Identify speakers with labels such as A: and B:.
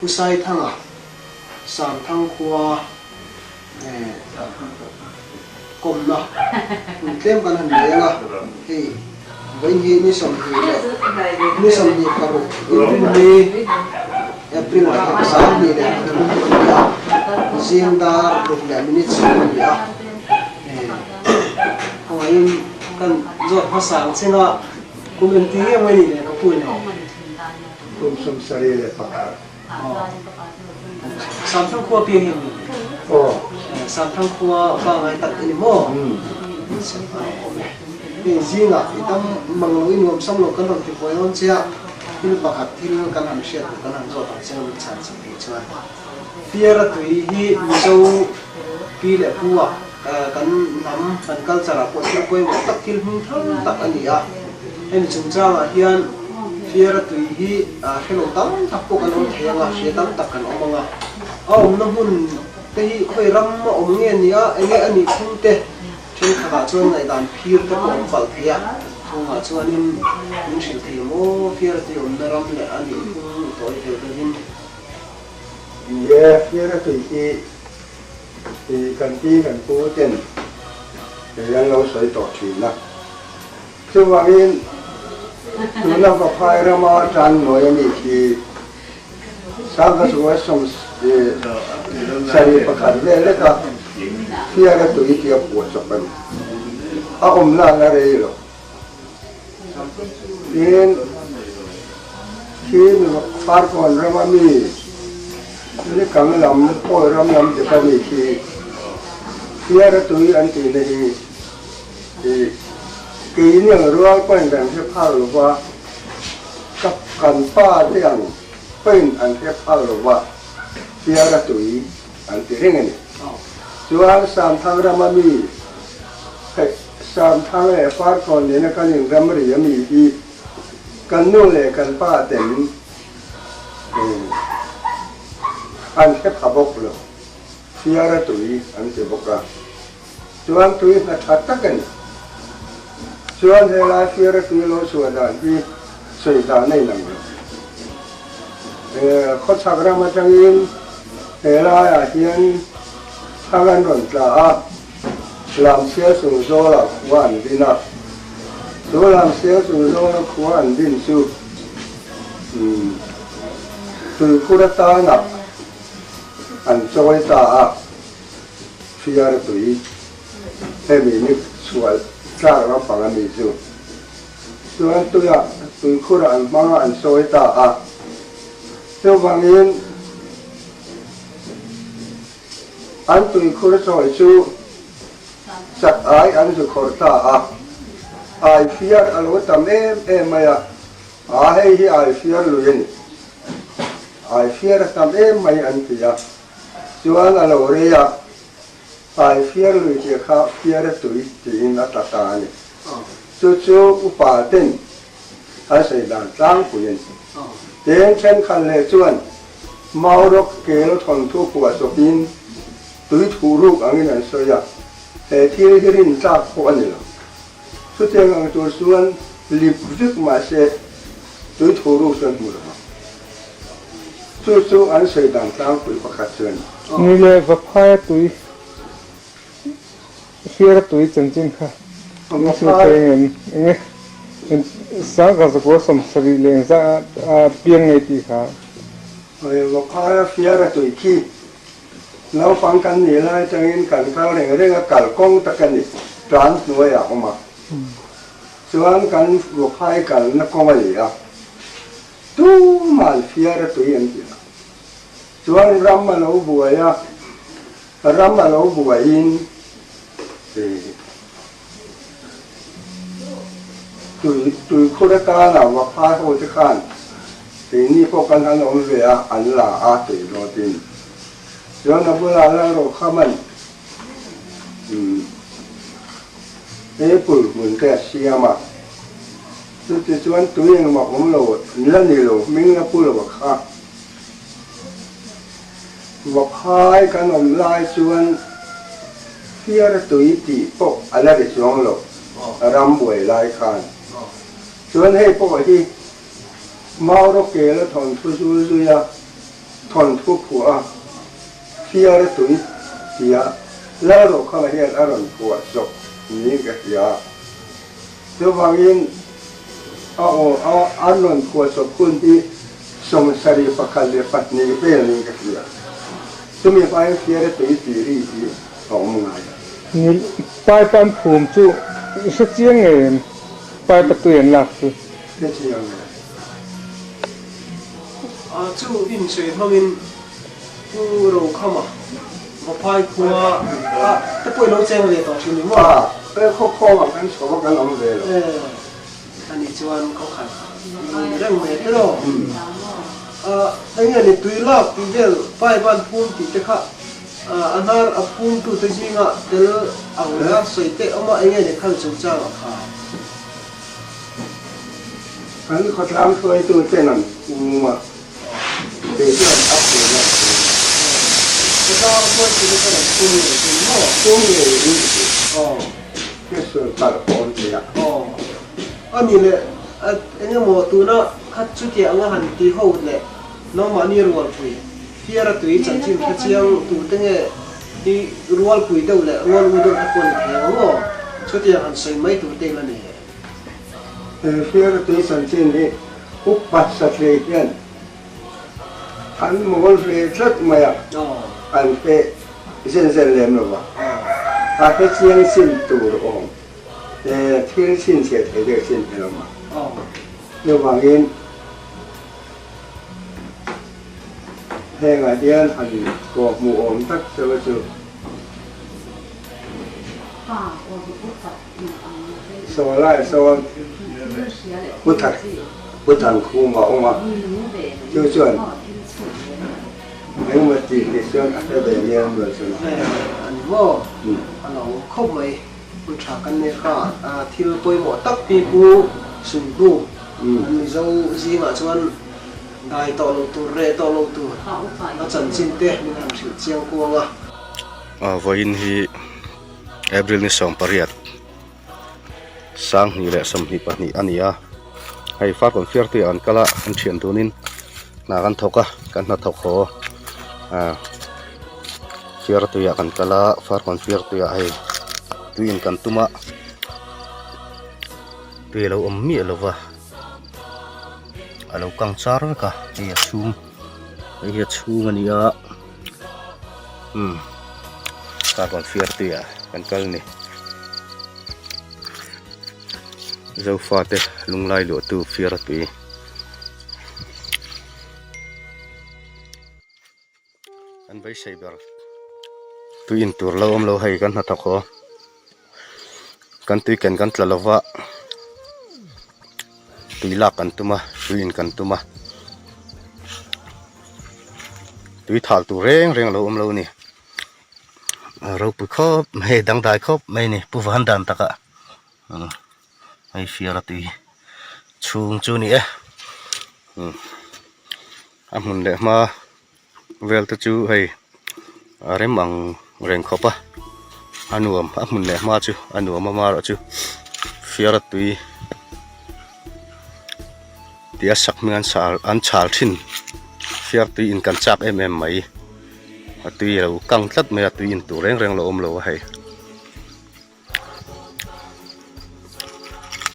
A: Pu Saithanga, Samthang khua kawmna hun tlem kan han nei ang a, hei vawiin hi ni 26 leh ni 26 Inrinni April thla 23 a ni a, zing dar ruk leh minute sawm a ni a, khawngaihin kan zawt hmasa ang chin a, kum engti nge maw i nih leh ka pu in aw?
B: Kum 71.
A: Samthang khua piang hi ni.
B: Aw.
A: Samthang khua pa ngai tak i ni maw? Hei zingah i tam mang lo i nuam sam lo kan rawn ti buai dawn che a, thil pakhat thil kan han hriat duh kan han zawt ang che min chhan chak theih chuan. Fiara tui hi Mizo pi leh pu ah kan hnam kan culture ah pawh thil pawimawh tak thil hming thang tak a ni a. Hemi chungchangah hian Fiara tui hi hrelo tam tak pawh kan awm thei ang a, hria tam tak kan awm ang a. A awmna hmun te hi khawi ram a awm nge ni a, enge a nih phung te thenkhatah chuan ngaihdan phir te pawh awm palh thei a. Chungah chuanin min hrilh thei maw Fiara tui awmna ram leh a nih phung tawi fel deuhin.
B: Ni e, Fiara tui hi kan pi kan pu ten an lo sawi tawh thin a. Chuvangin, tuna Vaphai rama tan nawi a nih khi 1971 vel leka Fiara tui tia phuah chawp a ni. A awmna a la rei lo. Tin, khi Farkawn rama mi Nikang lam, Pawi ram lam dik a nih khi Fiara tui an tihna hi I keini ang rual pawhin kan hre phak lo va, ka kan pa te ang pawhin an hre phak lo va, Fiara tui an ti reng a ni. Chuan Samthang rama mi, hei Samthang leh Farkawn nena kan inram ri a mi hi kan nu leh kan pa ten an hre pha bawk lo, Fiara tui an ti bawk a. Chuan tui hna tha tak a ni. Chuan helai fiara tui lo chhuah dan hi sawi dan a inang lo. Khawchhak ram atangin helaiah hian thang an rawn tla a, Lamsial chung zawlah khua an din a. Chu Lamsial chung zawla khua an din chu tuikhur atana an chawi ta a. Fiara tui hemi ni chhuah tlak lampang a ni chu. Chuan tuiah tuikhurah an hmang a an sawi ta a. Chuvangin an tuikhur sawi chu chak ai an zu khawrh ta a. Ai fiar a lo tam em em mai a, a hei hi ai fiar lui a ni. Ai fiar a tam em mai an ti a. Chuan a lo rei a, Ai fiar lui tih kha fiar a tui tiin a tla ta a ni. Chu chu upa ten an sawi dan tlangpui a ni. Tin, thenkhat leh chuan Maurawk kel thawnthu phuah chawpin tui thuh ruk angin an sawi a, he thil hi rin tlak pawh a ni lo. Chutiang ang tur chuan lip vek mahse tui thuh ruk chuan hmu lo ang. Chu chu an sawi dan tlangpui pakhat chu a ni.
C: Ni leh Vaphaia tui, Fiara tui chanchin kha min hrilh thei ang em? Enge 1970 leh engzah a piang ngei tih kha?
B: Vaphaia Fiara tui khi naupang kan nih lai atangin kan kal reng reng a, kalkawng tak a ni, tlan hnuaiah a awm a. Chuan kan Vaphai kalna kawng a ni a. Tuman fiara tui an ti a. Chuan ram a lo buai a, ram a lo buaiin tui tuikhur atana Vaphai ho te khan keini pawh kan han awm ve a, an la a tui dawtin. Chuan a bulah Lalrokhama'n apple hmun te a siam a. Chutichuan tui engmah awm lo la ni lo, hming la pu lo a kha. Vaphai kan awm lai chuan fiara tui tih pawh a la ri chuang lo, ram buai lai khan. Chuan hei pawh hi Mauro Kela thawnthu zul zui a. Thawnthu phuah a Fiara tui tia Lalrokhama hian a rawn phuah zawk niin ka hria. Chuvangin a aw a an rawn phuah chawp hun hi 72 vel niin ka hria. Chumi hmain Fiara tui tih ri hi a awm ngai lo.
C: Ni, pipe an phum chu i hre chiang ngei em? Pipe a tui an lak chu.
B: Hre chiang e.
A: Chu insawi hmangin Pu Rokhama Vaphai khua ah te pawh i lo cheng ve tawh thin ni maw?
B: A, he khaw khawngah kan chho a kan awm ve lo.
A: E, ani chuan khaw khat i lo ni reng mai te lo. A, eng nge ni tui lak tih vel pipe an phum tih te kha a hnar a phum tu te zingah tel ang la sawi teh awm a eng nge ni khal chungchang ah kha?
B: Kan khawtlang hruaitu ten an um a, kei chuan a phur a phur a.
A: Khawtlang hruaitu te chuan an phur ngei thei maw?
B: Phur ngei in ti. Hriatsual palh pawh an ti a.
A: Aw. A ni leh eng emaw tuna khat chutia anga han ti ho leh nangmahni rualpui Fiara tui chanchin hre chiang tute nge i rualpui deuh leh rual u deuh te pawh ni thei ang aw? Chutiang han sawi mai tur te ila ni.
B: He Fiara tui chanchin hi upa sathlei hian an mawl ve tlat mai a, an hre zen zen lem lo va, a hre chiang chin tur awm thil chhinchhiah thei deuh chin hi lo a. Chuvangin Hengah hian han kawh hmuh awm tak chu chu saw lai sawn Pu Thar Pu Thankhuma a awm a, chu chuan engemaw tih tih chuan a hre ve mial mial chu
A: a ni maw? A lo khawp mai. Hun tha kan nei kha thil pawimawh tak pi pu Sunhnu an Mizo zingah chuan dai tawh lo tur, reh tawh lo tur a chanchin te min han hrilh chiang kuang a.
D: Vawiin hi April ni 18 2022 a ni a, hei Farkawn Fiartuiah an kal a, an thian dunin hna kan thawk a, kan hnathawk haw ah. Fiartuiah kan kal a Farkawn fiartuiah hei tui in kan tum a tui a lo awm miah lo va a lo kang char vek a hei a chhung hei hi a chhung a ni a umm Farkawn fiartuiah kan kal a ni Zofate lunglai luahtu fiartui. Kan beisei ber tui in tur lo awm lo hei kan hnathawk haw kan tui ken kan tla lova tui lak kan tum a tui in kan tum a tui thal tur reng reng a lo awm lo a ni a ropui khawp mai hei dangdai khawp mai a ni pu van dan takah hei fiara tui chhung chu a ni e. A hmun leh hma vel te chu hei a rem ang reng khawp a a nuam a hmun leh hma chu a nuam a marawh chu fiara tui tih a sak hming an sal an chhal thin fiara tui in kan chak em em mai a tui a lo kang tlat mai a tui in tur reng reng lo awm lo a hei.